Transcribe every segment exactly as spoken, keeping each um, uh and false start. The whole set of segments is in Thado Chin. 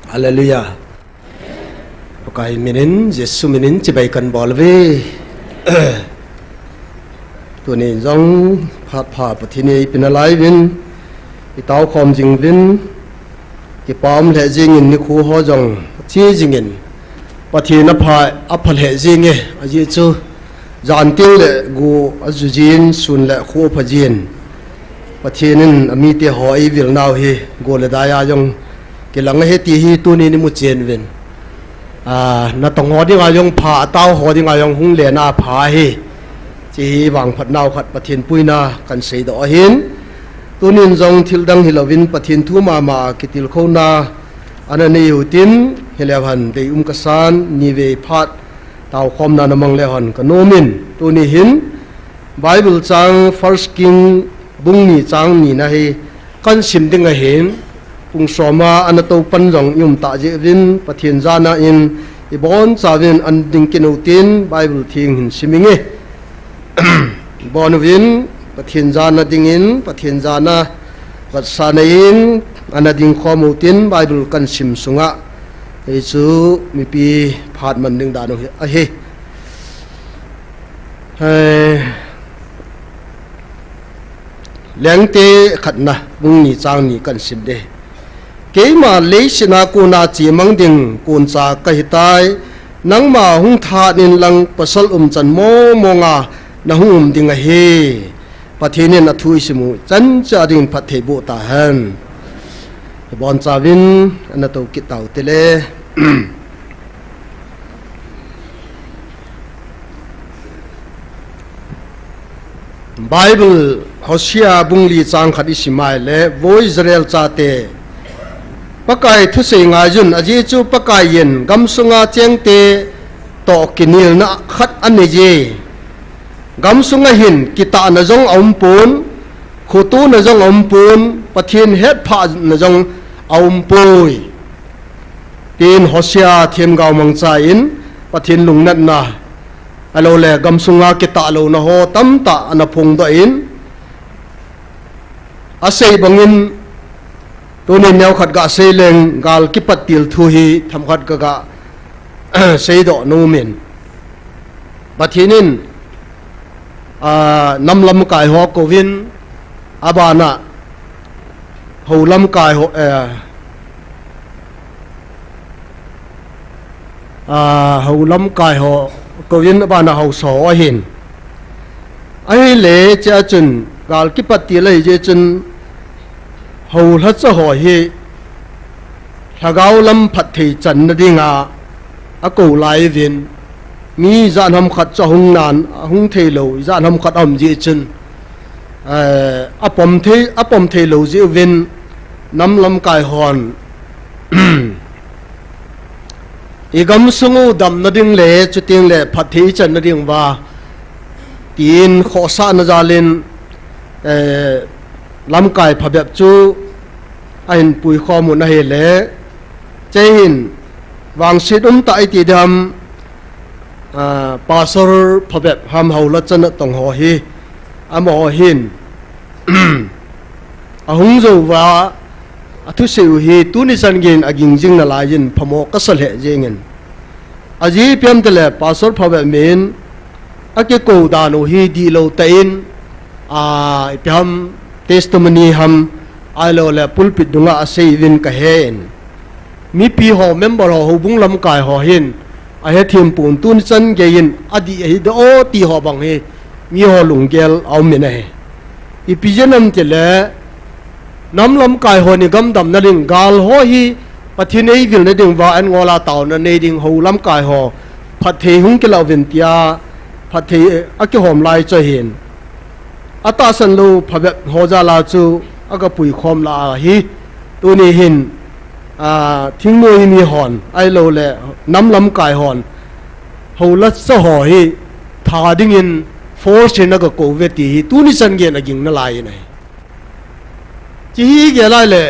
Hallelujah. Pakai minin, Jesu minin, chibai kan bol uve. Tuni jong phat pha Pathen in eipeh nalai uvin, itao khom jing uvin, kipah um lheh jingin nikho ho jong che jingin, Pathen apha, apha lheh jinge, ajeh chu, jan teng le go aju jin, sun le kho apha jin. Pathen in amite ho eivil nau hi, go le dai a jong kilang ahi ti hi tuni in imu chen uvin. A, natong ho dinga jong pha, atao ho dinga jong hung lena pha ahi. Hiche hi vangphat nau khat Pathen puina kan seidoh ahin. Tunin jong thil dang hilouvin Pathen thu mama kitilkhouna ana nei utin, hileu hen deium kasan, nivei phat taokhomna namang leu hen kanom in. Tuni hin Bible chang First King bung ni chang ni na hi kan sim ding ahin, pung som a ana tou pan jong i um tah jeh uvin, Pathen jana in ibon chauvin ana ding kit utin, Bible theng hin sim inge. Ibon uvin, Pathen jana dingin, Pathen jana vetsahna in ana ding khom utin, Bible kan sim sunga, hichu mipi phat man ding dan u hi ahi. Hei, Lengte khatna, bung ni chang ni kan sim ding. Keima leiset a kona chemang ding koncha kahitai, nangma hung thahat in lang pasal umchan mong mong a nahung um ding ahi. Pathen in athu isim u chan cha dingin phatthei boh tahen. Ibon chauvin ana tou kit tau hite le. Bible Hosea bung li chang khat isim a ahile, vo Israel chate, Pakai thusei ngai un, ajeh chu Pakai in gamsunga chengte toh kinelna khat anei e. Gamsunga hin kitahna jong aumpon, khotona jong aumpon, Pathen hetphahna jong aumpoi. Tin Hosea themgao mangcha in Pathen lungnatna, ahilou le gamsunga kitah louna ho tamtah ana phongdoh in, asei bangin, tunin neokhat gasei leng gal kipat til thu hi themkhat kaga seidoh nom in. Pathen in, a, nam lamkai ho kouvin, abana hou lamkai ho, eh, a, hou lamkai ho kouvin, abana haosa ho ahin. Ahile, chea chun, gal kipat til ahi jeh chun, hou lhacha ho hi, lhagao lam phatthei channa dinga akou lai uvin, mi ijat ham khat chu ahung nan, ahung theilou, ijat ham khat aum jeh chun, eh, apom thei, apom theilou jeh uvin, nam lamkai hon, igamsung u damna ding le, chuteng le phatthei ichanna ding uva, tin khohsahna jalin, eh, lamkai phabep chu ahin puikhom un ahile, chea hin vangset umtah iti ding ham, a, pastor phabep ham hou lhacha natong ho hi, amaho hin, ahung jou uva, athusei u hi tuni chan geiyin aging jing nalaiyin phamo kasa lheh jengin. Ajeh ipi ham itile pastor phabep min akikou dan u hi dihlou tah in, a, ipi ham testimony ham ahilou le pulpit dunga asei uvin kahen. Mipi ho, member ho, houbung lamkai ho hin ahethem pon, tuni chan geiyin adih ahi de o ti ho bang hi miho lunggel aum in ahi. Ipi jeh ham itile, nam lamkai hon igam damna ding, gal ho hi Pathen eivilna ding uva an ngol a taona nei ding hou lamkai ho phatthei hung kilah uvin tia phatthei akihom lai chu ahin. Atahsan lou phabep ho jal a chu aga puikhom lai ahi. Tuni hin, a, thingnoi mi hon ahilou le nam lamkai hon hou lhacha ho hi tha dingin force in aga kou uve ti hi tuni chan geiyin aging nalai in ahi. Hiche hi igel a ahile,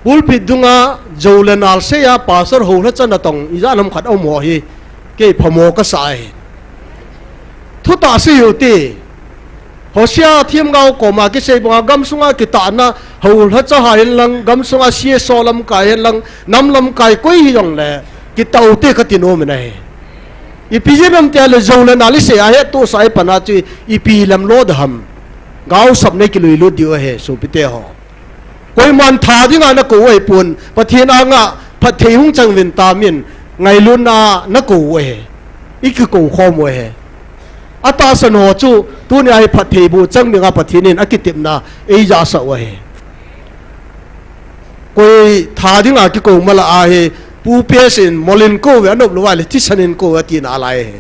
pulpit dunga jou le nal sei a pastor hou lhacha natong ijat ham khat aum ho hi kei phamo kasa ahi. Thutah sei u hite. Hosea themgao koma kisei banga gamsunga kitahna, hou lhacha ha hen lang, gamsunga C S O lamkai hen lang, nam lamkai koi hijongle, kitah u te kati nom in ahi. Ipi jeh ham tia le jou le nal isei a hettohsah a ipan a chu ipi lam lo da ham. Gaosapna kilui lut diu ahi, sopite ho. Koiman tha dinga nakou u ahipon, Pathen anga phatthei hung chang uvin tamin, ngailutna nakou u ahi. Ikikou khom u ahi. Atahsan ho chu, tunia hi phatthei boh chang dinga Pathen in akitepna eijahsah u ahi. Koi tha dinga kikou mala ahi, Pu P S in molin kou ve, anop lou va le, thisan in kou ve tina lai ahi.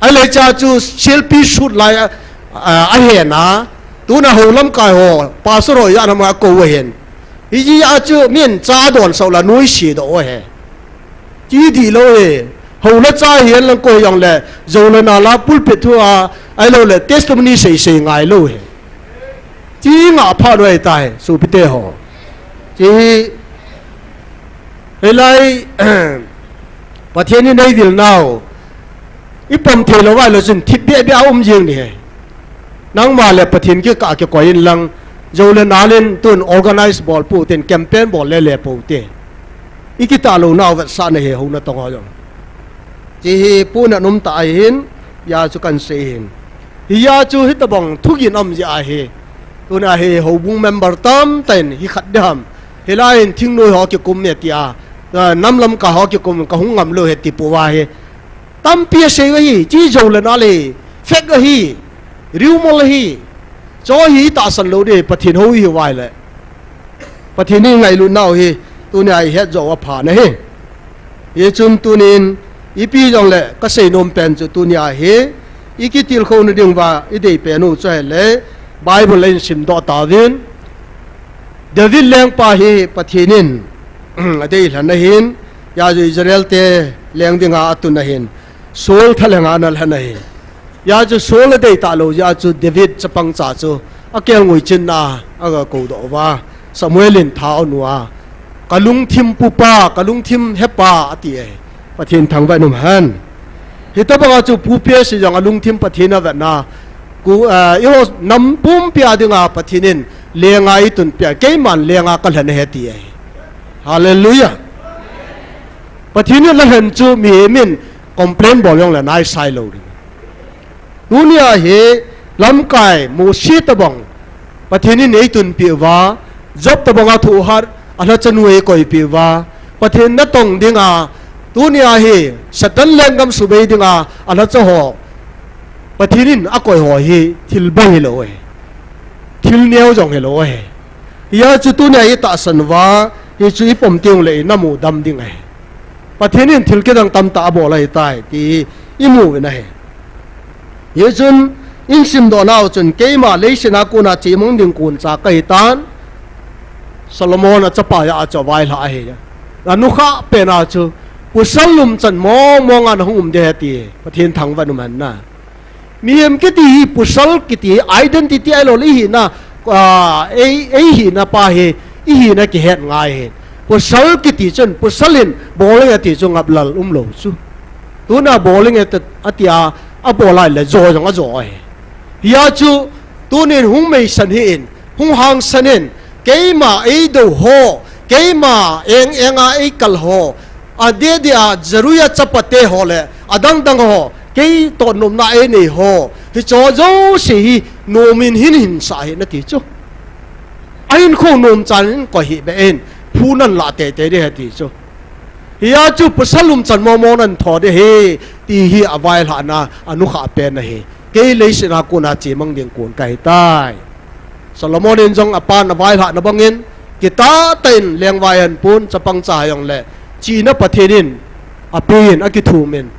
Ahile cha chu selfie shoot lai a, a, ahen a, tuna hou lamkai ho, pastor ho, ijat ham a kou u ahin. Hijeh a chu min cha adonsah u la noise doh u ahi. Chi dihlou ahi. Hou le cha hihen lang koi hijongle, jou le nal a pulpit thu a, ahiloule testimony seisei ngailou ahi. Chi ngah phat u ahitai, sopite ho. Chi hi, hilai, Pathen in eivilnau, ipom theilou vailou chun thip beh beh a um jeng ding ahi. Nangma le Pathen kikah a kikoi in lang, jou le nal in tun organize bol pou tin, campaign bol le le pou te. Ikitah lounau vetsahna ahi, hou natong ho jong. Chi hi puna nomtah ahin, hia chu kahin sei ahin. Hia chu hitobang thugin aum jeh ahi. Tuna hi houbung member tamtah in hi khat ding ham. Hilai in thingnoi ho kikum e tia, a, nam lamkai ho kikum kahung ngam lou ahi ti pou ahi. Tampi asei u ahi, chi jou le nal ahi, fake ahi, rumor ahi. Chu hi itahsan lou ding, Pathen hou ihiu vaile. Pathen in ngailutnau hi, tunia ihet joh u apha ahi. Hichun tunin, ipi jongle kasei nom pen chu tunia hi, ikitilkhouna diuva idei pen u chu ahile, Bible in simdoh tauvin. David lengpa hi Pathen in adeilhen ahin, hia chu Israel te leng dinga atun ahin, Saul thalhenga ana lhen ahi. Hia chu Saul adei talou jeh a chu David chapang cha chu akelngoi chinna a aga koudoh uva, Samuel in tha aon uva, kalungthim pupa, kalungthim hepa ati ahi. Pathen thangvah in um hen. Hitobanga chu Pu P S jong alungthim Pathen avetna, ku, eh, eiho nam pumpia dinga Pathen in lenga eitunpeh a, keiman lenga kalhen ahi ati ahi. Hallelujah. Pathen in alhen chu mihem in complain bol jongle naisai lou ding. Tunia hi lamkai Mose tobang Pathen in eitunpeh uva, Job tobanga thohhat, alhachanu eikoipeh uva, Pathen natong dinga, tunia hi Satan lenggam subei dinga alhacha ho Pathen in akoi ho hi thil bai hilou ahi. Thil neo jong hilou ahi. Hia chu tunia itahsan uva, hichu ipom tengle inamu dam ding ahi. Pathen in thil kidang tamtah abol ahitai ti imu uvin ahi. Hichun, insimdohnau chun keima leiset a kona chemang ding koncha kahitan, Solomon achapa jeh a chu availhah ahi. Anukhah pena chu, pasal lumchan mong monga nahung um ding ahi ti, Pathen thangvah in um hen na. Mihem kiti hi, pasal kiti hi identity ahiloule ihina, ah, ei, eihina pa hi, ihina kihet ngai ahi. Pasal kiti chun, pasal in bol inge ati chu ngaplel umlou chu. Tuna bol inge atia, abol ahile jo jong ajo ahi. Hia chu, tunin hung meisan hih in, hung hangsan in, keima eidou ho, keima eng enga eikal ho, adeh deh a Zeruiah chapate ho le adang dang ho, kei toh nopna einei ho, hicheho jouse hi nomin hin hinsah hih in ati chu. Ahinkho nomchan in koi hih beh in, phu nalah teitei ding ahi ati chu. Hia chu pasal lumchan mong mong nathoh ding ahi, ti hi availhahna anukhah pen ahi. Kei leiset a kona chemang ding kon kahitai. Solomon in jong apan availhahna bangin, kitah tah in lengvai ahin pon, chapang cha hijongle, chihna Pathen in apen, akithumin.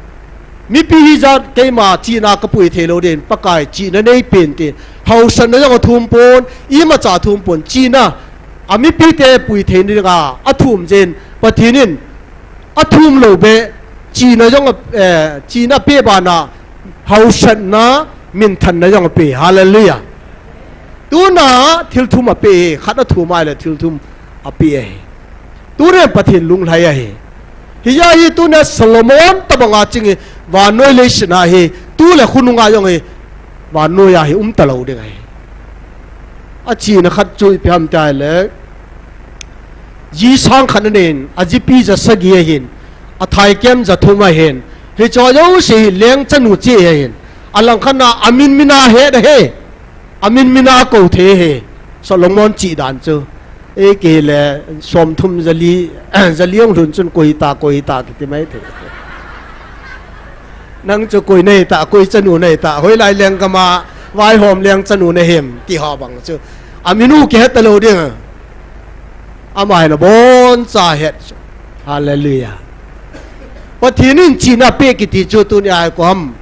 Mipi hijat keima chihna kapui theilou dingin, Pakai chihna neipen tin, haosatna jong athum pon, imacha athum pon, chihna amipite pui thei dinga athum jeh in, Pathen in athum lou beh, chihna jong a, eh, chihna apeh bana, haosatna, minthanna jong apeh. Hallelujah. Tuna thil thum apeh, khat athum ahile thil thum apeh ahi. Tuna Pathen lunglhai ahi. Hijeh a hi tuna Solomon tobanga ching hi, vannoi leiset a hi, tu le khonunga jong hi, Vannoiya hi umta lou ding ahi. Achihna khat chu ipi ham tia le, ji sang khat anei in, ajipi ja sagi ahin, athaikem ja thum ahin, hicheho jouse hi leng chanu cheh ahin, alangkhat a amin mina het ahi, amin mina kou thei ahi, Solomon chih dan chu. Ei kei le, somthum jali, jali hung lhun chun koi ta, koi ta kiti mai thei. Nang chu koi nahi ta, koi chanu nahi ta, hoilai lenggam a vaihom leng chanu nahim, ti ho bang chu. Amin u kihet talou ding. Ama hin aboncha het chu. Hallelujah. Pathen in chihna apeh kiti chu tunia hi koi ham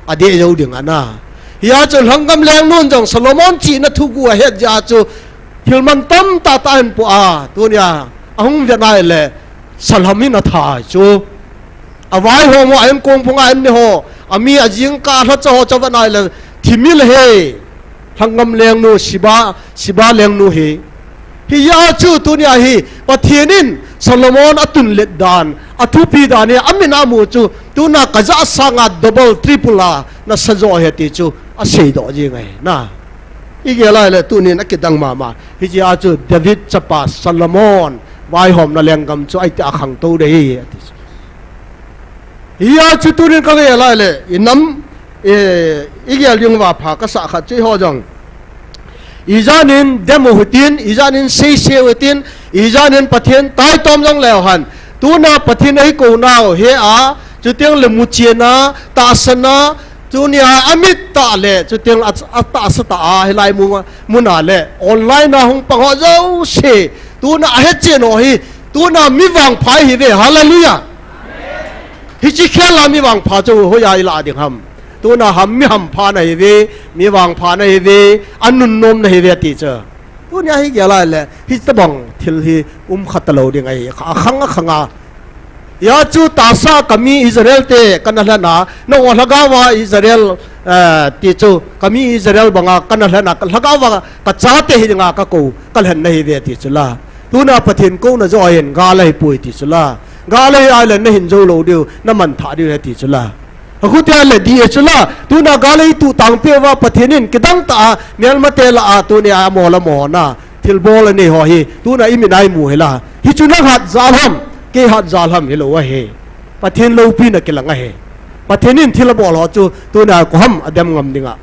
adeh jou ding ana. Hia chu lhanggam lengnun jong Solomon chihna thuguh ahet jeh a chu thil man tamtah tah ahin po a, tunia ahung vet nai le, salham in atha chu. Avaihom ho, a-inkong phunga ahin ne ho, ami ajingkah lhacha ho chu avet nai le, thimil ahi. Lhanggam lengnu, Sheba, Sheba lengnu hi. Hia chu tunia hi Pathen in Solomon atunlet dan, athupi dan hi amin a amu chu, tuna kajah sanga double, triple a nasa jo ahi ti chu aseidoh jing ahi na. Igel a ahile tunin akidang mama. Hijeh a chu David chapa Solomon vaihomna lenggam chu aiti akhangtou ding ahi ati chu. Hia chu tunin kagel a ahile, inam, eh, igel ding uva pha kasah khat chu eiho jong. Ijanin dem u hitin, ijanin seiseu hitin, ijanin Pathen taitom jong leu hen. Tuna Pathen ahin kounau hi a, chuteng le muchen a, tahsan a, tunia amit tah le, chuteng a, atahsa tah a, hilai mu, muna le, online a hung pang ho jouse, tuna ahechen ho hi, tuna mi vangpha ihiuve, hallelujah. Hiche khel a mi vangpha chu hoiya ilah ding ham. Tuna ham mi hampha nahiuve, mi vangpha nahiuve, anunnom nahiuve ati chu. Tunia hi gel a ahile, hitobang thil hi umkha talou ding ahi, akhang akhang a. Hia chu tahsa kami Israel te kana lhen a, nangho lhagao a Israel, eh, ti chu, kami Israel banga kana lhen a, lhagao a kachate hi dinga kakou, kalhen nahiuve ti chu la. Tuna Pathen kouna joh ahin gal ahipoi ti chu la. Gal ahi ahile nahin jou lou diu, namanthah diu ahi ti chu la. Akhutia le di e chu la, tuna gal eituh tangpeh uva Pathen in kidang tah a, melmate lah a, tunia amo le amo na, thilbol anei ho hi, tuna imin a imu hi la. Hichu nang hatjal ham, kei hatjal ham hilou ahi. Pathen loupina kilang ahi. Pathen in thil abol ho chu, tuna koi ham adem ngam dinga.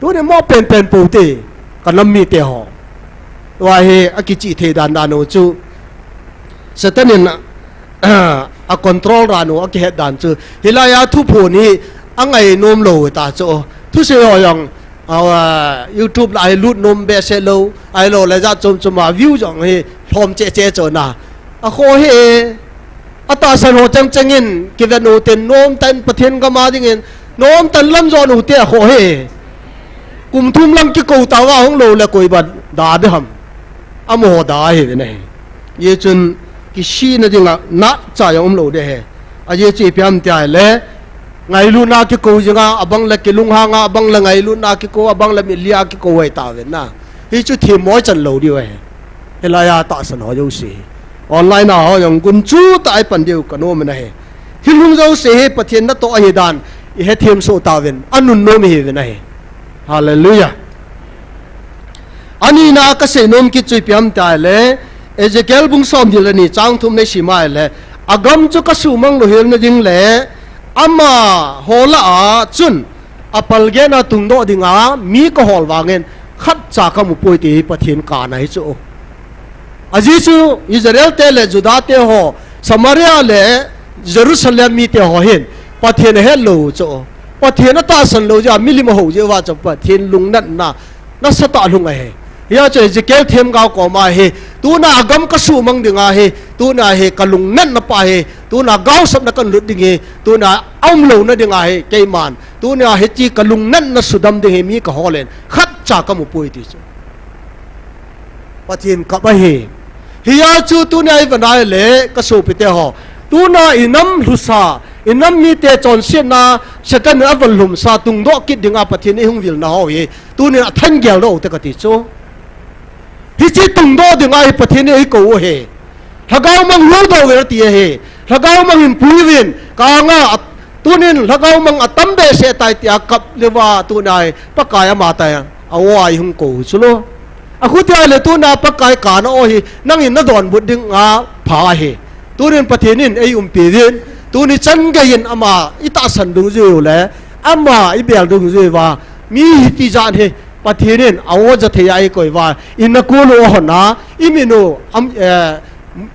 Tuni mo penpen pou te, kanam mite ho. Tua hi akichih thei dan dan u chu. Satan in a, a control dan u, akihet dan chu. Hilai a thuphon hi angainom lou ta chu. Thusei ho jong, a, YouTube lah a hi lut nom behseh lou, ahilou le jat chom chom a view jong hi lhom cheh cheh chu na. Akhoh e, atahsan ho cheng cheng in, kiven u ten nomtah in Pathen gam a dingin, nomtah in lam jon u te akhoh e. Kum thum lang kikou tauva hung lou le koi ban da ding ham. Amaho da ahi ve na hi. Hijeh chun kisihna dinga natcha jong umlou ding ahi. Ajeh chu ipi ham tia ahile, ngailutna kikou jinga, abang le kilunghanga, abang le ngailutna kikou, abang le mitlhi a kikou ahi tauve na. Hichu themmo ichan lou diu ahi. Hilai a tahsan ho jouse. Online a ho jong gunchu tah a ipan diu kanom in ahi. Thil hung jouse hi Pathen natoh ahi dan ihethem soh tauvin, anunnom ihiuvin ahi. Hallelujah. Anina kaseinom kit chu ipi ham tia ahile, Ezekiel bung somni le ni chang thum neisim a ahile, agam chu kasuhmang louhelna ding le, amaho lah a chun apalgel a tungdoh dinga mi kahol vangin khatcha kamu poi ti hi Pathen kana hi chu. Ajeh chu Israel te le Juda te ho, Samaria le Jerusalem mite ho hin Pathen ahet lou chu. Pathen atahsan lou jeh a milim ahou jeh uva chu Pathen lungnatna nasatah lhung ahi. Hia chu Ezekiel themgao koma hi, tuna agam kasuhmang dinga hi, tuna hi kalungnatna pa hi, tuna gaosapna kalut ding hi, tuna aumlouna dinga hi, keiman, tuna hiche kalungnatna sudam ding hi mi kaholin khatcha kamu poi ti chu. Pathen kap ahi. Hia chu tuna iva nai le kasopite ho, tuna inam lhusa, inam mite chonsetna Satan in avon lhumsa tungdoh kit dinga Pathen ihung vilna ho hi, tunin athan geldoh u te kati chu. Hiche tungdoh dinga hi Pathen in eikou u ahi. Lhagao mang lhudoh uvin ati ahi. Lhagao mang hin puiyin, ka anga, a, Tunin lhagao mang atam behseh tai tia kap leuva, tuna hi Pakai ama tai a o a ihung kou chu lo. Akhutia le tuna Pakai kana o hi nangin nadonbut ding a pha ahi. Tunin Pathen in eiumpi uvin, tuni chan geiyin ama itahsan dungjuiyu le ama ibel dungjuiyu va, mi hiti jan hi Pathen in a o ja thei a eikoi uva, inakol u ahon a, imin u am, eh,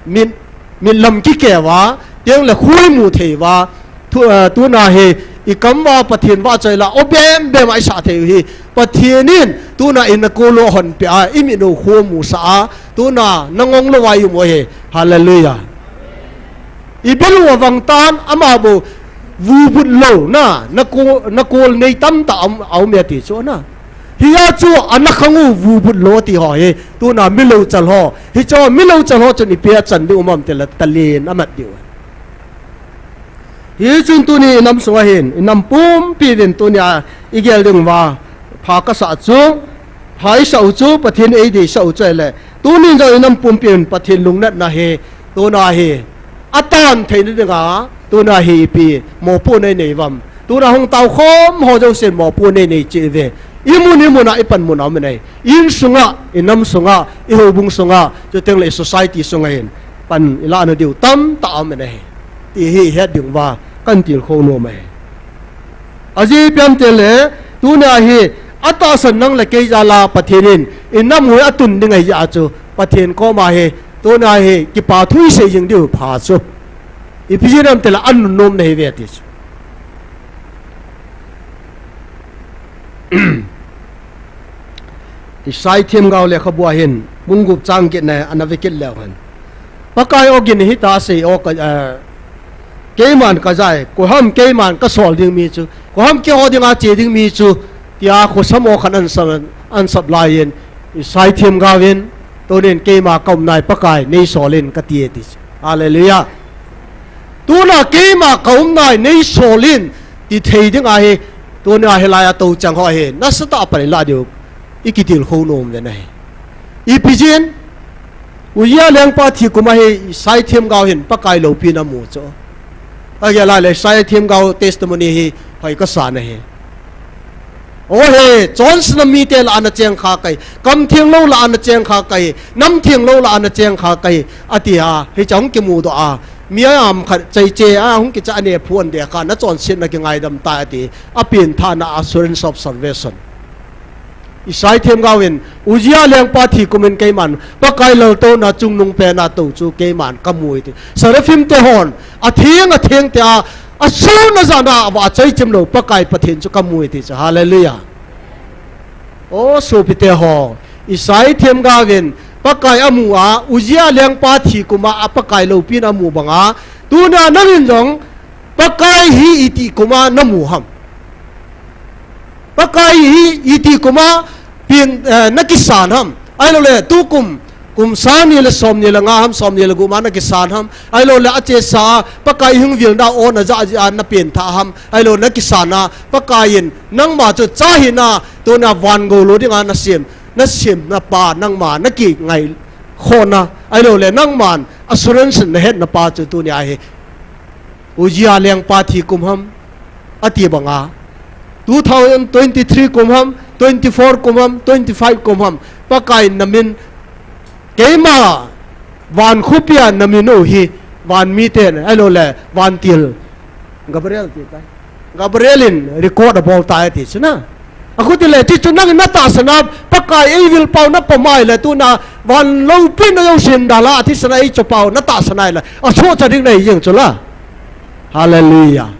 min, min lam kikeh uva, teng le khu imu thei uva, tu, eh, tuna hi ikam uva Pathen vahchoi la o bembem a isah thei u hi. Pathen in tuna inakol u ahon peh a, imin u khu amusah a, tuna nangong louva ium u ahi. Hallelujah. Ibel u avang tan, ama bou vubut lou na, nakol, nakol nei tamtah aum, aum e ti chu na. Hia chu anakhang u vubut lou ti ho hi, tuna milouchal ho. Hicho milouchal ho chun ipi achan diu um am tile talen amat diu. Hichun tuni inam sunga hin, inam pumpi uvin tunia igel ding uva pha kasah chu, pha isah u chu, Pathen eideisah u chu ahile, tunin jong inam pumpi uvin Pathen lungnatna hi, tuna hi atan theina dinga, tuna hi ipi mopohna inei uvam? Tuna hung taokhom ho jousen mopohna inei cheh uve. Imun imun a ipanmun aum in ahi. Insunga, inam sunga, ihoubung sunga, chuteng le i society sunga hin pan ilahna diu tamtah aum in ahi, ti hi ihet ding uva katilkhou nom ahi. Ajeh ipi ham tile, tunia hi atahsan nang le kei jal a Pathen in inam u hi atun ding ahijeh a chu, Pathen koma hi tunia hi kipa thu isei jing diu pha chu, ipi jeh ham tile anunnom na ahiuve ti chu. Isai themgao lekhabua hin bung gup chang getna ana vekit leu hen, Pakai ogin hita asei o ka, eh, keiman kajai, koiham keiman kasol ding mi chu, koiham keiho dinga che ding mi chu, tia khosam o khat ansap, ansap laiyin, Isai themgao in, tunin keima kaumnai Pakai neisolin kati e ti chu. Hallelujah. Tuna keima kaumnai neisolin ti thei ding ahi, tuna hilai a touchang ho hi nasatah a pan ilah diu ikitilkhou nom uvin ahi. Ipi jeh in, Uzziah lengpa thi kum a hi Isai themgao hin Pakai loupina amu chu. Agel a le Isai themgao testimony hi hoi kasan ahi. O he, chonsetna mite lah a nacheng kha kahi, kam thenglou lah a nacheng kha kahi, nam thenglou lah a nacheng kha kahi, ati a, hiche hung kimudoh a, mi a am khat chaiche a hung kicha ane phu an deh kha, nachonsetna kingaidam tai ati, apenthahna assurance of salvation. Isai themgao in, Uzziah lengpa thi kum in keiman Pakai laltouna chungnung pena tou chu keiman kamu e ti. Seraphim te hon, atheng, atheng tia, asun ajana avah achaichem lou Pakai Pathen chu kamu e ti chu. Hallelujah. O sopite ho, Isai themgao in Pakai amu a, Uzziah lengpa thi kum a, a Pakai loupina amu banga, tuna nangin jong Pakai hi iti kum a namu ham? Pakai hi iti kum a pen, eh, nakisan ham? Ahiloule tukum, kum sang ni le som ni le nga ham, som ni le gup ma nakisan ham? Ahiloule achesa Pakai hung vilna o najah jeh a napenthah ham? Ahilou nakisan a Pakai in nangma chu cha hina, tuna van gou lou dinga nasem, nasemna pa nangma nakingaikhohna, ahiloule nangman assurance nahetna pa chu tunia hi Uzziah lengpa thi kum ham, ati banga, two thousand twenty-three kum ham, twenty-four kum ham, twenty-five kum ham, Pakai in namin, keima van khopia namin u hi, van miten, ahiloule vantil, Gabriel ti tai. Gabriel in record abol tai ati chu na. Akhuti le, chuchu nangin natahsan a, Pakai eivil pau napom a ahile tuna, van loupina jousen dalha a thisan a eichopau natahsan a ahile, asohcha ding nahi jeng chu la. Hallelujah.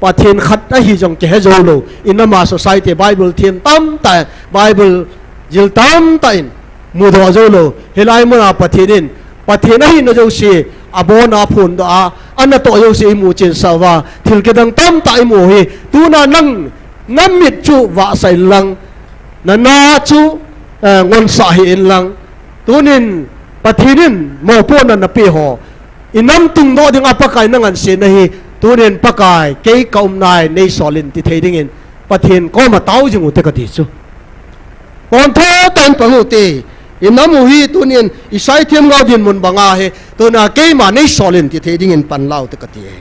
Pathen khat ahi jong kihe joulou. Inam a society Bible them tamtah, Bible jil tamtah in mudoh joulou. Hilai muna Pathen in, Pathen ahina jouse, abona phondoh a, anatoh jouse imu chensah uva, thil kidang tamtah imu hi. Tuna nang, namit chu vahsah inlang, nana chu, eh, ngonsah hih inlang. Tunin, Pathen in mopohna napeh ho, inam tungdoh dinga Pakai nangansena hi, tunin Pakai, kei kaumnai neisol in ti thei dingin, Pathen koma tao jing ute kati chu. Pontho tah in pang ute, inam u hi tunin Isai themgao dinmun banga hi, tuna keima neisol in ti thei dingin pan laute kati e.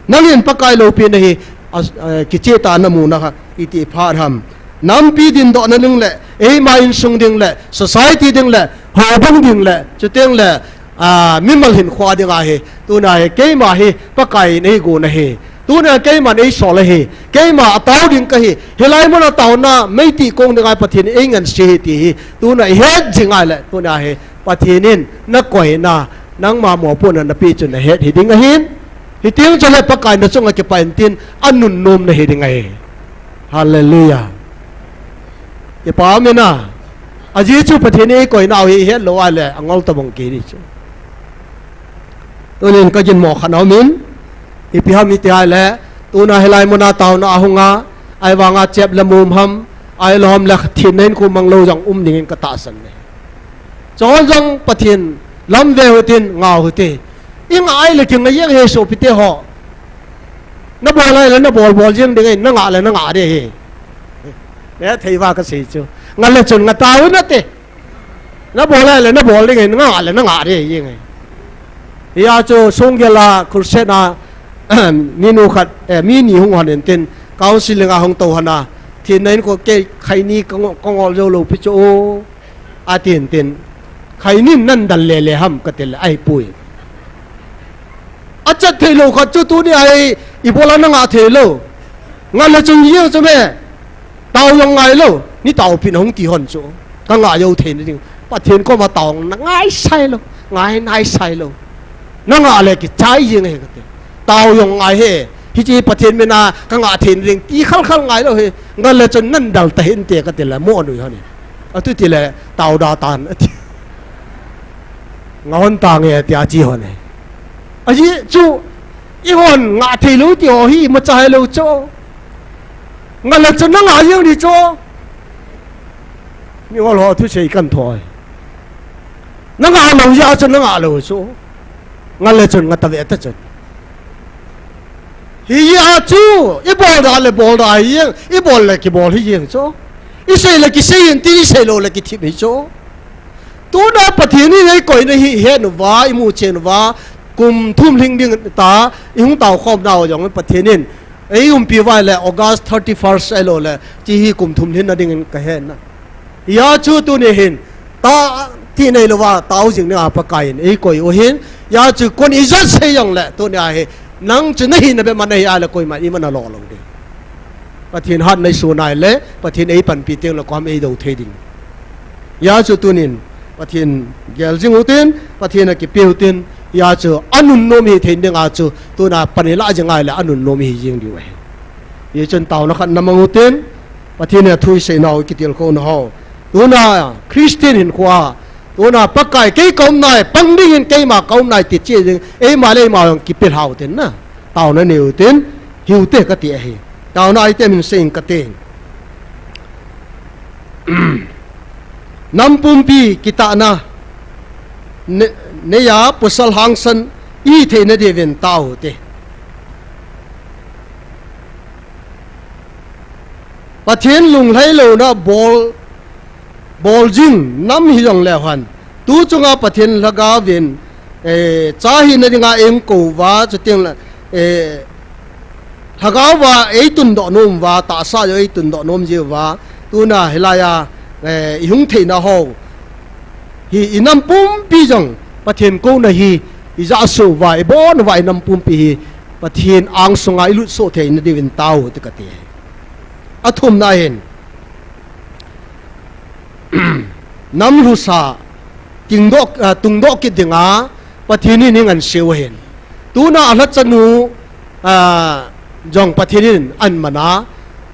Nangin Pakai loupina hi, a, a, kicheh tah a namu na kha, iti phat ham. Nampi dindohna ding le, eima insung ding le, society ding le, houbung ding le, chuteng le, a, mimal hinkho ding ahi. Tuna hi, keima hi, Pakai in eigon ahi. Tuna keiman eisol ahi. Keima atao ding kahi. Hilai mun a taona, meitih kong ding ahi Pathen in eingansei ahi ti hi. Tuna ihet jing a le, tuna hi, Pathen in nakoina, nangma mopohna napeh chu nahet hiding ahin. Hiteng chule Pakai nachunga kipah intin, anunnom nahi ding ahi. Hallelujah. Kipa um e na. Ajeh chu Pathen in eikoinau hi ihet lou a le, angol tabang kei di chu. Tunin kaginmo khat aumin, ipi ham iti a le, tuna hilai mun a taona ahung a, ahivanga chep le mum ham, ahilou ham le thenna hinkho mang lou jong um dingin katahsan e. Chon jong Pathen lam ve utin, ngah u hite. Ingai le kingai jeng ahi sopite ho. Nabol a le nabol bol jeng ding ahi, nangah le nangah ding ahi. Nethei uva kasei chu. Ngah le chun ngah tau nate. Nabol a le nabol ding ahi, nangah le nangah ding ahi jeng ahi. Hia chu Songgel a crusade a, minu khat, eh, mi ni hung hon intin, counseling a hung tou hon a, thenna hinkho kei khaini kangol, kangol jou lou pi chu o. Atin tin. Khainin nadal lele ham kati le, ahipoi. Achat theilou khat chu tuni a hi, ibola nangah theilou. Ngah le chun jeng chu me. Tao jong ngai lou. Nitao pin hung ti hon chu. Kangah jou theina ding. Pathen koma tao nangai sai lou. Ngai nai sai lou. Nangah le kichai jeng ahi kati. Tao jong ngai e. Hiche Pathen mina kangah theina ding ti khalkhal ngai lou e. Ngah le chun nadal tahih inte kati le mo anui hon e. Atu ti le tao da tan ati. Ngah hon tange tia chi hon e. Ajeh chu ihon ngah theilou ti ho hi imacha hilou chu. Ngah le chun nangah jeng di chu. Mihol ho thusei kan thoi. Nangah lou jeh a chu nangah lou chu. Ngah le chun ngah tave ta chun. Hijeh a chu, ibol da le bol da hi jeng, ibol le kibol hi jeng chu. Isei le kisei intin, isei lou le kithip hi chu. Tuna Pathen in eikoina hi ihet uva, imu chen uva, kum thum lhing ding ta, ihung taokhom nau jong Pathen in eiumpi uva le August thirty-first ahilou le, hiche hi kum thum lhinna dingin kahet na. Hia chu tuni hin, ta ti neilouva, tao jing dinga Pakai in eikoi u ahin, hia chu koin ijat sei jongle, tuni a hi, nang chu nahina bep ma nahi a le koiman ima nalo lou ding. Pathen hatna isun a le, Pathen eipanpi teng le koiham eidou thei ding. Hia chu tunin, Pathen gel jing utin, Pathen a kipe utin, hia chu anunnom hithei dinga chu, tuna pan ilah jing a le anunnom hi jing diu ahi. Hichun taona khat namang utin, Pathen a thu isei nau kitilkhou nau. Tuna Christian hinkhoa, tuna Pakai kei kaum nai, pang dingin keima kaum nai ti che ding, eima le eima jong kipelhau tin na. Taona neiu tin, hiu te kati ahi. Taona item hin sei ing kate. Nam pumpi kitahna, ne-, neiya pasal hangsan itheina diuvin tao te. Pathen lunglhai louna bol, bol jing nam hijong leu hen. Tu chunga Pathen lhagaovin, eh, cha hina dinga eikou uva, chuteng le, eh, lhagaova eitundoh nom uva, tahsa jong eitundoh nom jiu va, tuna hilaiya, eh, ihung theina ho. Hi inam pumpi jong, Pathen kouna hi, ijah soh uva, ibon uva inam pumpi hi, Pathen angsunga ilut soh theina diuvin tao te kati. Athumna hin, nam lhusa, tingdoh, ah, tungdoh kit dinga, Pathen in eingansei u ahin. Tuna alhachanu, ah, jong Pathen in ahin mana,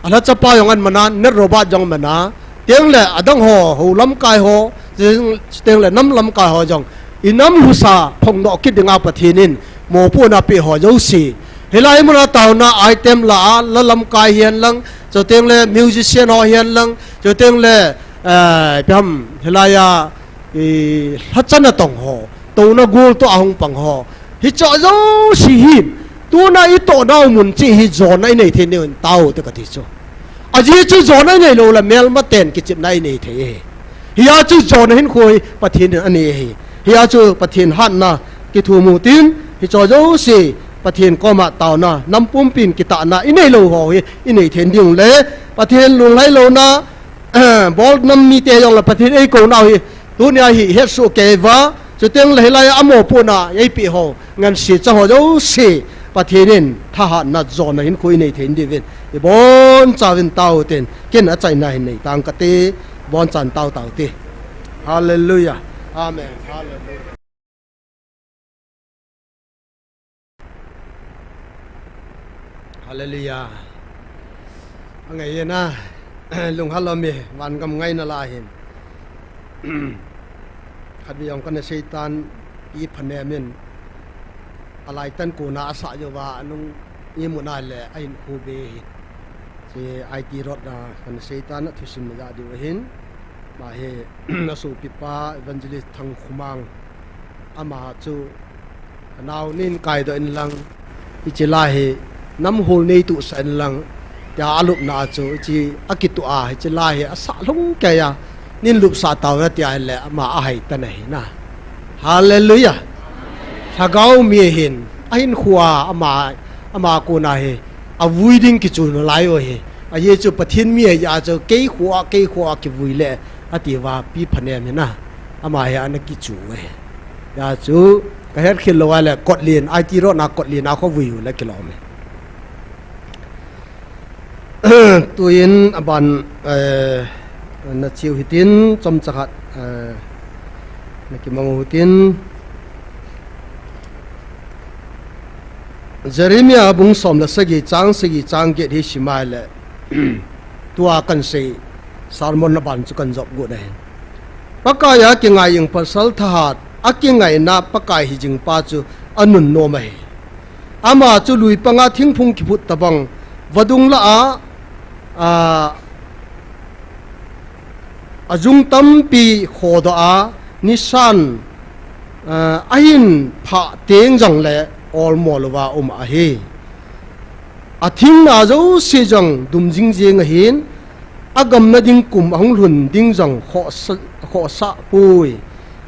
alhachapa jong ahin mana, Nat Robert jong mana, teng le adang ho, ho lamkai ho, teng, teng le nam lamkai ho jong, inam lhusa phongdoh kit dinga Pathen in mopohna apeh ho jouse. Hilai muna taona item la a, la lamkai hihen lang, chuteng le musician ho hihen lang, chuteng le, eh, ipi ham, hilaiya, eh, lhachana tong ho, touna gol toh ahung pang ho. Hicho jouse hi, tuna itoh nau mun cheh hi jona inei thei diuvin tao te kati chu. Ajeh chu jona inei lou le melmaten kichepna inei thei e. Hia chu jona hinkho hi Pathen in anei e. Hia chu Pathen hatna kithum u tin, hicho jouse, Pathen koma taona, nam pumpin kitahna inei lou ho hi inei thei ding le, Pathen lunglhai louna, bol nam mite jong le Pathen eikounau hi tunia hi hetsoh kei uva, chuteng le hilai a mopohna eipeh ho, ngansi cha ho jouse, Pathen in thahatna jona hinkho inei thei diuvin, ibonchauvin tao tin, ken achaina hin nei tang kate, bonchan tao tao te. Hallelujah. Amen. Hallelujah. Hallelujah. Angai na, lunghal lom e, van gam ngaina lah hin. Khatvei jong kana seitan, Pi Phanem in, alai tan kona asah jou uva, nung imut na le, ahin khu be hi. Hiche I T Road na kana seitan a thusim na ja diu ahin. Ama hi, asopipa Evangelist Thangkhomang. Ama chu, anao nin kaidoh inlang, hiche la hi, nam hol nei tusah inlang, tia alupna chu, hiche akituh a, hiche la hi, asah lhung kei a, nin lupsah taona tia ahile, ama ahai tan ahi na. Hallelujah. Lhagao mi hin, ahinkhoa, ama, ama kona hi, avui ding kichu nalai u ahi. Ajeh chu Pathen mi ahi a chu, kei khoa, kei khoa kivui le, ati uva Pi Phanem hi na. Ama hi ana kichu u ahi. Hijeh chu, kahet khel lou a le, Kotlen, I T Road na Kotlen a kho vui u le kilom e. Tuin aban, eh, na cheu hitin, chomcha khat, eh, na kimang u hitin. Jeremiah bung som le sagi chang sagi chang get hi sim a le, tua kan sei sermon na ban chu kan jop got ahi. Pakai a kingai jing pasal thahat, akingaina Pakai hi jing pa chu anunnom ahi. Ama chu lui panga thingphung kiphut tabang, vadung lah a, a, ajung tampi khodoh a, nisan, a, ahin phah teng jongle olmo louva um ahi. Athingna jouse jong dum jingjing ahin, agamna ding kum ahung lhun ding jong khohsa, khohsah poi.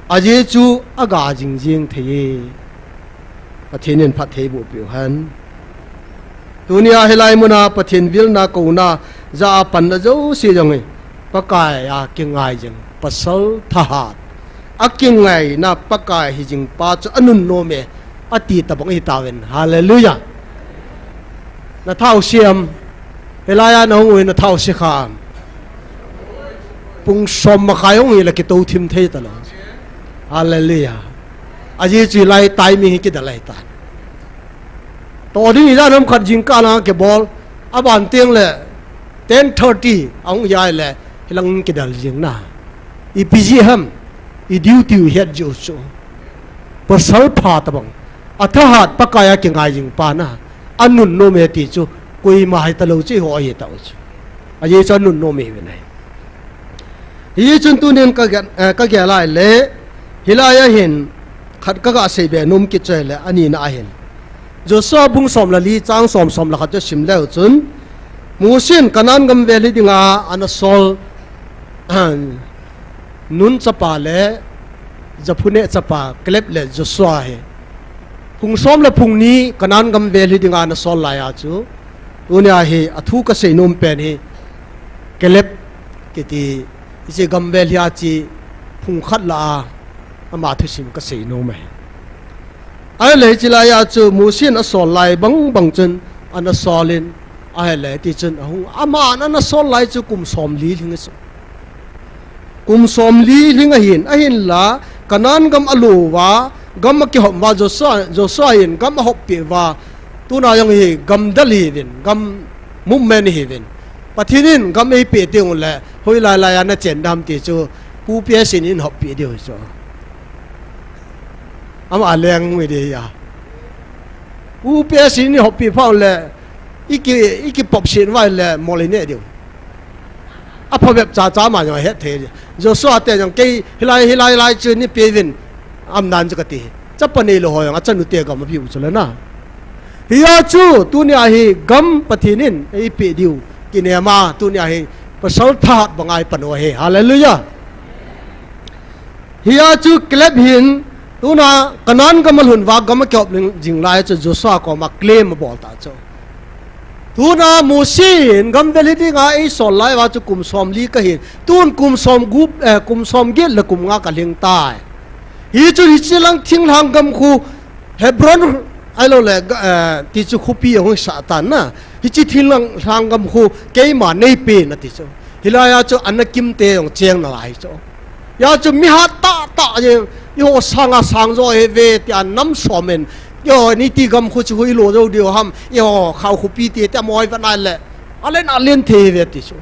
Ajeh chu aga jingjing thei e. Pathen in phattheiboh peh u hen. Tunia hilai muna Pathen vilna kouna, jah a panna jouse jong hi, Pakai a kingai jing pasal thahat, akingaina Pakai hi jing pa chu anunnom e, ati tabang ahi tauvin. Hallelujah. Na thau siam. Hilai a nahung u hi na thau si kham. Pung som makhai hung hi le kitou thim thei talou. Hallelujah. Ajeh chu hilai timing hi kidel ahi tan. Toh ding ijat ham khat jingkah lang kibol. Aban teng le ten thirty ahung hi a le hilang kidel jing na. Ipi jeh ham, i duty u het jeh u chu. Pasal pha tabang. Athahat Pakai a kingai jing pa na. Anunnom e ti chu. Koima hita lou chu eiho ahi tau chu. Ajeh chu anunnom e ve nai. Hichun tunin ka gel, eh, ka gel a le, hilai a hin, khat ka ga seibe nom kit chu le, anina a hin. Joshua bung som le li, chang som, som le khat chu sim leu chun, Mosi in Canaan gam vel hi dinga ana sol, Nun chapa le Jephunne chapa Caleb le Joshua hi phung som le phung ni Canaan gam vel hi dinga ana sol lai a chu, tunia hi athu ka seinom pen hi Caleb kiti, hiche gam vel hi a chu phung khat lah a ama thusim ka seinom e. Ahile hiche lai a chu Mosi in asol lai bang bang chun ana sol in, ahile tichun ahung, aman ana sol lai chu kum som li lhing ahi chu. Kum som li lhing ahin, ahinla Canaan gam alo uva, gam akihop uva, Joshua, Joshua in gam ahop peh uva, tuna jong hi gam del ihiuvin, gam movement ihiuvin. Pathen in gam eipeh teng uleh, hoilai lai a nachen dem ti chu, Pu P S in eihop peh diu ahi chu. Ama leng nge dia. Pu P S in eihop peh phat uleh, iki, iki pop sin vai le mol ineh diu. Aphabep cha cha ma jong het thei. Joshua te jong kei hilai, hilai lai chu neipeuvin. Aum nan chu kati. Chapa neilou ho jong achanu te gam apiu chu le na. Hia chu tunia hi gam Pathen in eipeh diu. Kinem a tunia hi pasal thahat banga ipan u ahi. Hallelujah. Hia chu Caleb hin Tuna Canaan gam alhun uva gam akiop jing lai chu Joshua koma claim abol ta chu. Tuna Mose in gam vel hi dinga eisol lai uva chu kum somli kahin. Tun kum somgup, eh, kum somget le kum nga kalhing tai. Hichun hiche lang thinglhang gam khu Hebron ahilou le, eh, ti chu khopi ahung sah tan na. Hiche thinglhang gam khu keima neipen ati chu. Hilai a chu Anakim te jong cheng nalai chu. Hia chu mi hat tah tah jeng, eiho sanga sang jo hi ve tia nam som in, eiho niti gam khu chu hui lo jo diu ham, eiho khao khopi ti tia moi va nai le, alen alen thei ve ti chu.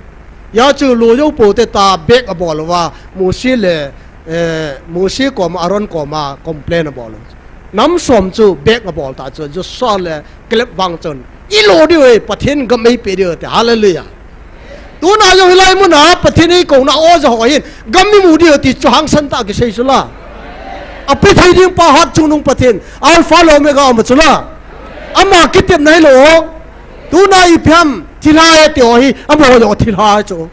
Hia chu lo jo pou te ta bek abol uva, Mose le, eh, Mose koma, Aaron koma complain abol u. Nam som chu bek abol ta chu, Joshua le Caleb vang chun, ilo diu e, Pathen gam eipe diu te, hallelujah. Tuna jong hilai muna Pathen eikouna o ja ho hin gam imu diu ti chu hangsan tah kisei chu la. Ape thei ding pa hatchungnung Pathen, Alpha le Omega ama chu la. Ama kitepna hilou. Tuna ipi ham thilha e ti ho hi, amaho jong thilha chu.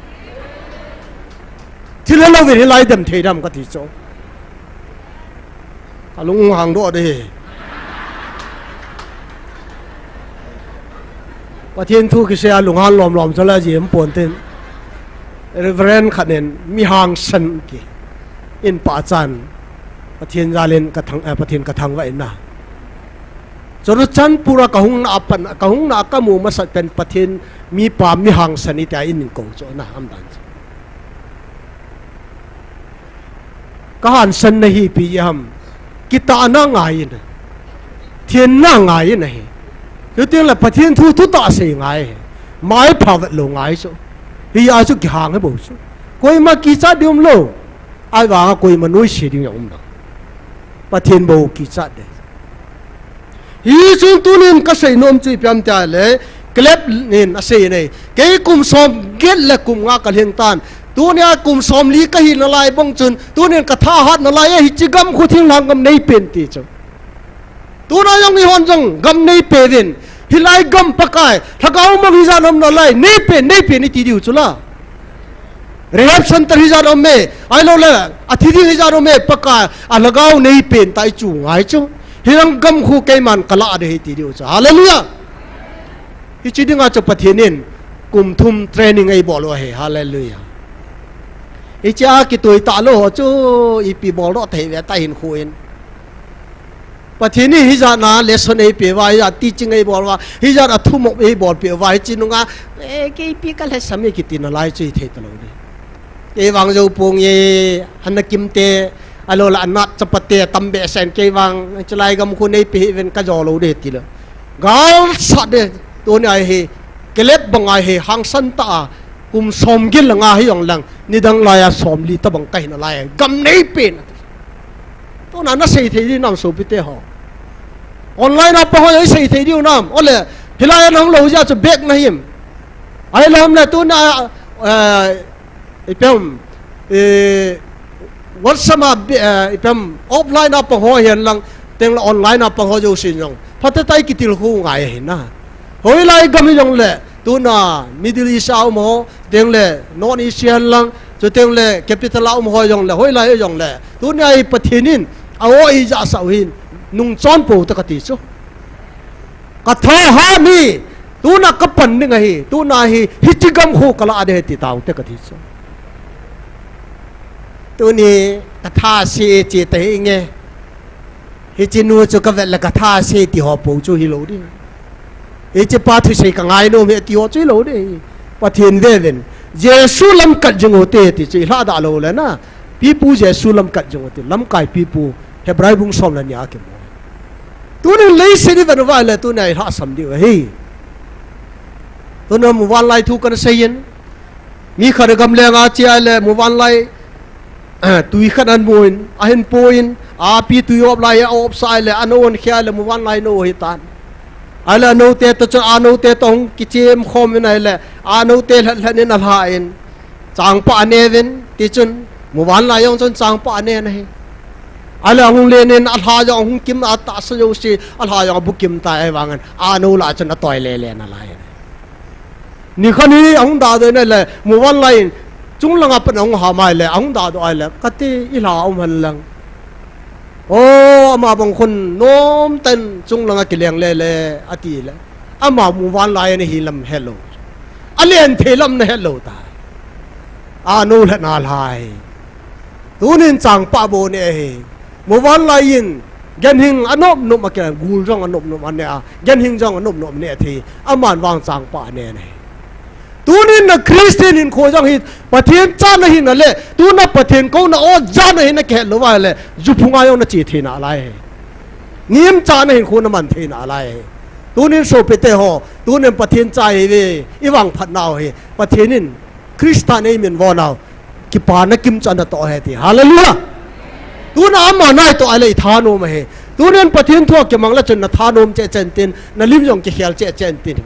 Thilha louvin hilai dem thei dem kati chu. Kalung hang doh de. Pathen thu kisei a lunghan lom lom chu la jiem pon tin. Reverend khat nin mi hangsan ki in pachan Pathen jalin kathang, eh, Pathen kathangvah in na. Churachandpur a kahung na apat, kahung na kamu masat pen Pathen mipa mi hangsan iti a in kou chu na ham dan chu. Kahangsan na hi ipi ham. Kitahna ngai in. Thenna ngai in ahi. Chuteng le Pathen thu thutah sei ngai ahi. Mai pha vet lou ngai chu. Hia chu kihang ahi bou chu. Koima kichat ding umlou. Ahivanga koima noise ding jong umlou. Pathen bou kichat ding. Hichun tunin kasei nom chu ipi ham tia le, Caleb nin asei nei. Kei kum somget le kum nga kalhing tan. Tunia kum somli kahi nalai bang chun, tunin kathahat nalai e, hiche gam khu thinglhang gam neipen ti chu. Tuna jong eihon jong gam neipe uvin. Hilai gam Pakai, lhagao mang hijat um nalai, neipen, neipen iti diu chu la. Rehab center hijat um e, ahilou le, athi ding hijat um e, Pakai, alhagao neipen ta ichu ngai chu. Hilang gam khu keiman kalah ding ahi ti diu chu. Hallelujah. Hiche dinga chu Pathen in kum thum training eibol u ahi. Hallelujah. Hiche a kitui talou ho chu ipi bol doh thei ve ta hin khu in. Pathen in hijat na lesson eipe uva, hijat teaching eibol uva, hijat a thumop eibolpeh uva, hiche nunga, eh, keipi kalhasam e kiti nalai chu hithei talou ding. Kei vang jou ponge, Anakim te, ahilou le Anat chapa te, tambehseh in kei vang, chulai gam khu neipe hih uvin kajo lou ding ti lou. Galsat ding, tunia hi, Caleb banga hi, hangsan tah a, kum somget le nga hijong leng, nidang laiya somli tobang kahi nalai, gam neipen ati. Tuna nasei thei diu nam sopite ho. Online a pang ho isei thei diu nam. Ole, hilai a nang lou jeh a chu bek nahim. Ahilou le tuna, eh, ipi ham, eh, WhatsApp a, eh, ipi ham, offline a pang ho hihen lang, chuteng le online a pang ho jousen jong. Phatecha a kitilkhou ngai ahi na. Hoilai gam hijong le, tuna Middle East a um ho, chuteng le North East hihen lang, chuteng le capital a um ho jong le, hoilai jong le. Tunia hi Pathen in, a-o eijahsah u hin, nungchon pou te kati chu. Kathahat ni, tuna kapan ding ahi, tuna hi, hiche gam khu kalah ding ahi ti tau te kati chu. Tuni, katha se che ta hinge. Hiche nu chu kavet le katha se ti ho pou chu hilou ding. Hiche pa thusei kangai nom e ti ho chu hilou ding. Pathen ve uvin. Jesu lam kat jing u te ti chu ilhah da lou le na. Pipu Jesu lam kat jing u te. Lamkai pipu Hebrai bung som le ni a kimu. Tunin leiset ivet uva le tunia ilhahsam diu ahi. Tuna muvanlai thu kana sei in. Mi khat gamleng a che a le muvanlai, eh, tui khat ahin mu in, ahin po in, api tui op lai a op sah le, anou ahin khia le muvanlai nou ahi tan. Ahile anou te toh chun anou te toh hung kichem khom in ahile, anou te lhat lhat in alha in, changpah ane uvin, ti chun, muvanlai jong chun changpah ane in ahi. Ahile ahung len in alha jong ahung kim a tahsa jouse, alha jong abukim tai ahivangin, anou lah chun atoi lele in alha in. Nikhat hi ahung dahdoh in ahile, muvanlai in, chunglanga pat ahung ham ahile, ahung dahdoh ahile, kati ilha um hen lang. O, ama bang khun nom tan chung langa kileng le le, ati le. Ama muvanlai ana hi lam helou. Alen thei lam na helou ta. A no le na lai. Tunin changpa bo ne hi. Muvanlai in, ganhing anop nop a ke, gul jong anop nop a ne a, ganhing jong anop nop ne thi, aman vang changpa ne ne. Tunin na Christian hinkho jong hi, Pathen chana hi na le, tuna Pathen kouna o jana hi na ke lo va le, ju phunga jong na chi thei na lai. Niam chana hinkho na man thei na lai. Tunin sopite ho, tunin Pathen cha hi ve, i vang phat nau hi, Pathen in Christa nei min vo nau. Kipana kimcha na to he ti. Hallelujah. Tuna ama nai to ale i thanom he. Tunin Pathen thua kimang la chun na thanom che chen tin, na lim jong kikhel che chen tin.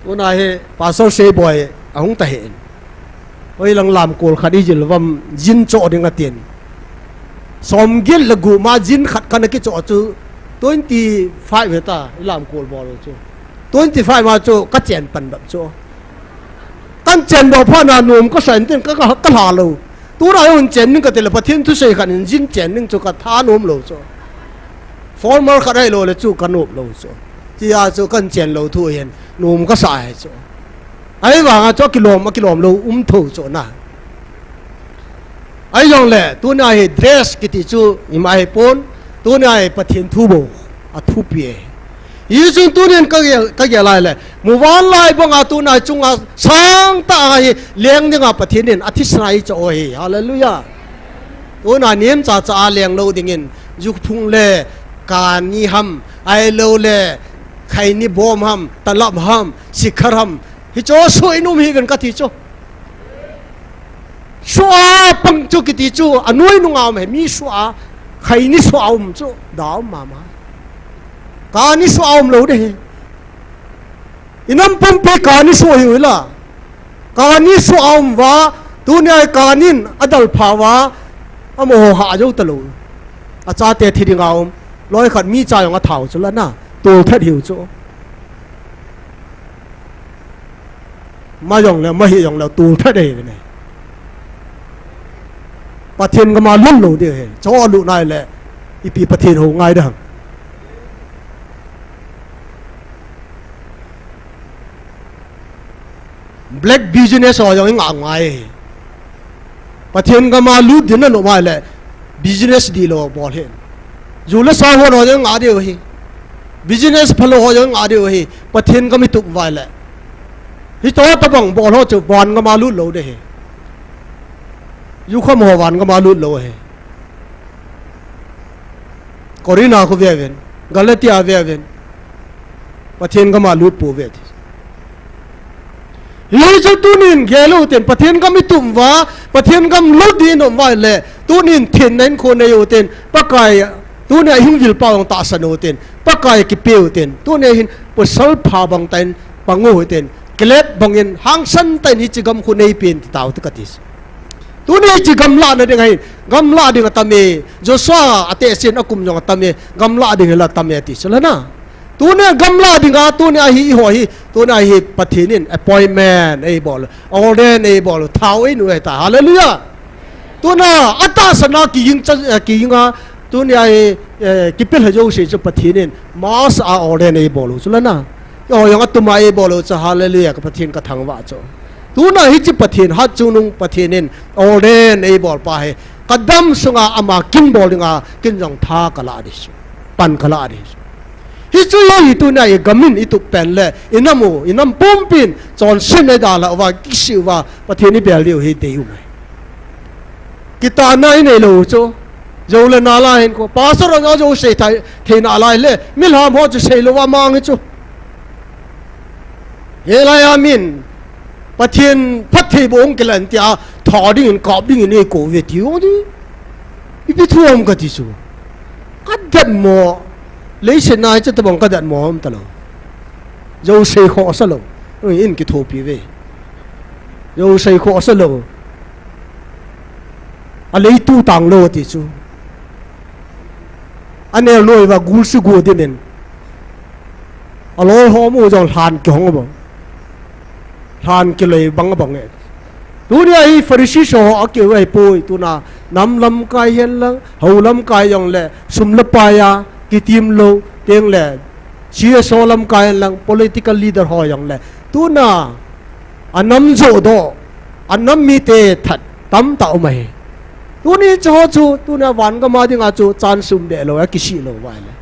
Tuna he Pastor Sei Boy ahung ta he. Oi lang lam kol khat i jil vam jin cho ding atin. Som gil la gu ma jin khat kana ki cho chu twenty five he ta i lam kol bol chu. Twenty five ma chu ka chen pan bap chu. Kan chen do pha na nom ka sa in tin ka, ka, ka hla lo. Tuna hun chen ning ka ti le Pathen thusei khat in jin chen ning chu ka thanom lo chu. Former khat ai lo le chu ka nop lo chu. Tia chu kan chen lo thu hin nom ka sa he chu. Ai vanga chu kilom, a kilom lo um tho chu na. Ai jong le, tuna hi dress kiti chu, ima hi pon, tuna hi Pathen thu bo, a thupi e. Hichun tunin ka gel, ka gel lai le, muvanlai banga tuna chunga sang ta hi, leng dinga Pathen in a thisnai cho hi. Hallelujah. Tuna niam cha cha a leng lo dingin, ju phung le, kani ham, ai lo le, khaini bom ham, talap ham, sikhar ham, hi cho so inum hi ven ka ti cho. Sua pang chu kiti chu, a nuai nunga um he, mi sua, khaini sua um chu, da um mama. Kani sua um lo de he. Inam pumpi kani sua hi la. Kani sua um va, tunia kanin adal pha va, amo ho ha jo ta lo. A chate thi dinga um, loi khat mi cha jong a thau chu la na, tol that hiu chu. Ma jong le, ma hi jong le, tul that dei ne. Pathen gam a lut lou ding he. Cho lut nai le, ipi Pathen ho ngai dang. Black business ho jong i nga ngai. Pathen gam a lut ding na nom a le business dihlou bol hen. Ju le sa ho jong nga diu hi. Business phalou ho jong nga diu hi. Pathen gam i tup vai le. Hiche tabang bol ho chu van gam a lut lou ding hi. Ju kham ho van gam a lut lou hi. Corinth a khu ve ven, Galatia ve ven. Pathen gam a lut pou ve ti. Hichu tunin gel u ten, Pathen gam i tup uva, Pathen gam lut ding i nom uva le, tunin thenna in khu nei u ten, Pakai, tunia hing vil pau jong tahsan u ten, Pakai kipe u ten, tunia hin pasal pha bang tah in pang u ten, kilep bang in hangsan tah in hiche gam khu nei pen ti tau te ka ti. Tuni hiche gam lahna ding ahin, gam lah ding atam e, Joshua a tehse in akum jong atam e, gam lah ding hi la tam e ti chu la na. Tuni gam lah ding a, tuni ahi i ho hi, tuni ahi Pathen in appointment ei bol, ordain ei bol, thao ei nu ei ta, hallelujah. Tuna, atahsan a kiging cha, eh, kiging a, tuni ahi, eh, kipel ha jo se chu Pathen in, mas a ordain ei bol u chu la na. Keiho jong atuma ei bol u chu, hallelujah, ka Pathen ka thangvah chu. Tuna hiche Pathen hat chungnung Pathen in ordain ei bol pa hi. Ka dam sunga ama kin bol dinga kin jong tha ka lah ding chu. Pan ka lah ding chu. Hichu hi tuna i gam in i tup pen le, i nam u, i nam pumpin, chonset nei dalha uva, kisih uva, Pathen i bel diu hi dei u mai. Kitahna i nei lou chu. Jou le nal a hin khu. Pastor hon a jou sei thei, thei nalai le. Milham ho chu sei lou a mang hi chu. Hilai a min. Pathen phattheiboh hung kilan tia. Tha dingin kap dingin ei kou ve ti u di. Ipi thu ham ka ti chu. Ka datmo. Leiset na hiche tabang ka datmo ham ta lou. Jou sei khoh sa lou. Ui, in kithopi ve. Jou sei khoh sa lou. A leitu tang lou ti chu. A nel noi va gul su gu di men. A loi ho mu jong lhan kihong bang. Lhan kilei bang bang e. Tunia hi Pharisee ho akeu ahipoi, tuna nam lamkai hihen lang, hou lamkai jongle, sum le pai a kitim lou, tengle, C S O lamkai hihen lang, political leader ho jongle, tuna anam joh doh, anam mite that tamtah um ahi. Tuni chu ho chu, tuna van gam a dinga chu, chan sum deh lou, akisih lou vai le.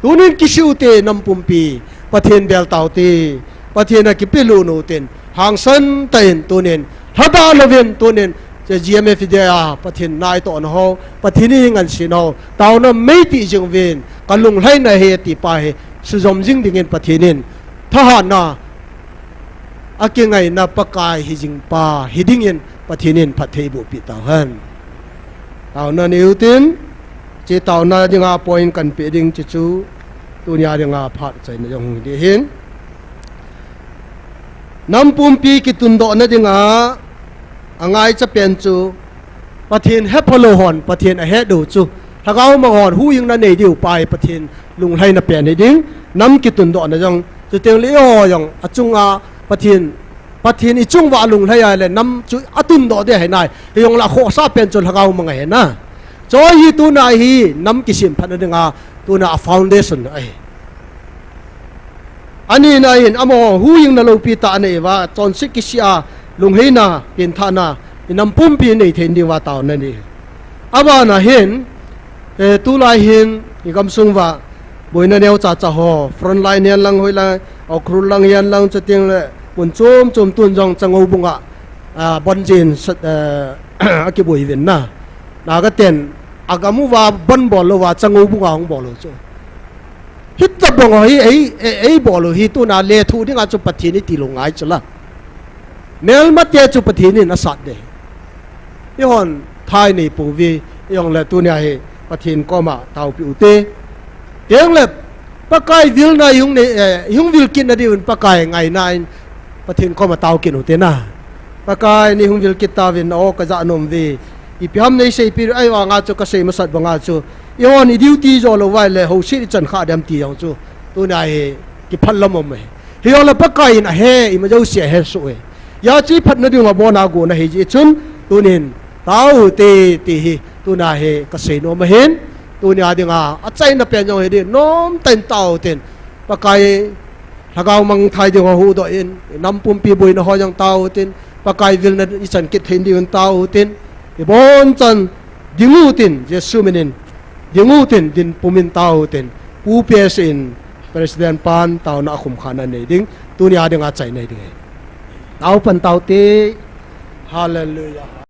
Tunin kisih ute nam pumpi, Pathen bel taute, Pathen a kipelut utin, hangsan tah in tunin, lhadah louvin tunin, che G M F India a, Pathen naitohna ho, Pathen in ngansena ho, taona mei ti jing uvin, ka lunglhaina ahi ti pa hi, sujom jing dingin Pathen in, thahatna, akingaina Pakai hi jing pa, hi dingin Pathen in phatthei boh peh tauhen. Taona nei utin, che taona dinga point kan peh ding che chu, tunia dinga phat achaina jong hung hi ding ahin. Nam pumpi kitundohna dinga, angaicha pen chu, Pathen hephalou hon, Pathen ahet diu chu, lhagao mang hon, huhhingna nei diu pa hi Pathen lunglhaina pen hi ding, nam kitundohna jong, chuteng le eiho jong, achunga Pathen, Pathen ichung uva alunglhai a le, nam chu atundoh ding ahi nai, hijongle akhohsah pen chu lhagao mang ahi na. Chu hi tuna hi, nam kisemphatna dinga, tuna a foundation ahi. Anina hin amaho huhhingna loupi tah anei uva, chonset kisih a, lunglhaina, penthahna, inam pumpi nei thei diuva taona nei. Abana hin, eh, tulai hin, igamsung uva, boina neocha cha ho, front line hihen lang, hoilang, Ukhrul lang hihen lang, chuteng le, mun chom chom tun jong Changoubung a, ah, bon jin, sat, eh, akiboi uvin na. Naga ten, agam uva bon bol louva, Changoubung a hung bol u chu. Hitobang ho hi, ei, ei, ei bol u hi tuna lethuh dinga chu Pathen iti lou ngai chu la. Melmate chu Pathen in asat ding. Eihon thai nei pouve, eijongle tunia hi Pathen koma taopi ute. Tengle Pakai vilna ihung nei, eh, ihung vil kitna diuvin Pakai ngaina in Pathen koma tao kit ute na. Pakai nei hung vil kit tauvin, o kajah nom uve. Ipi ham nei seipeh u ahivanga chu kasei masat banga chu. Eihon i duty jo lou uva le, houset ichan kha dem ti jong chu. Tunia hi, kiphat lam um e. Hijongle Pakai in ahe, ima jouse ahe soh e. Hijeh chun phatna dinga bon a gona ahi jeh chun, tunin, tao ute, ti hi, tunia hi, kasei nom ahin. Tunia dinga, achaina pen jong hi ding, nomtah in tao utin. Pakai, lhagao mangthai ding ho huhdoh in, nam pumpi boina ho jong tao utin, Pakai vilna ichan kit thei diuvin tao utin, ibonchan ding utin, Jesu minin, ding utin, dinpumin tao utin, Pu P S in, President pan, taona akhum khatna nei ding, tunia dinga achaina nei ding. Tao pan tao te, Hallelujah.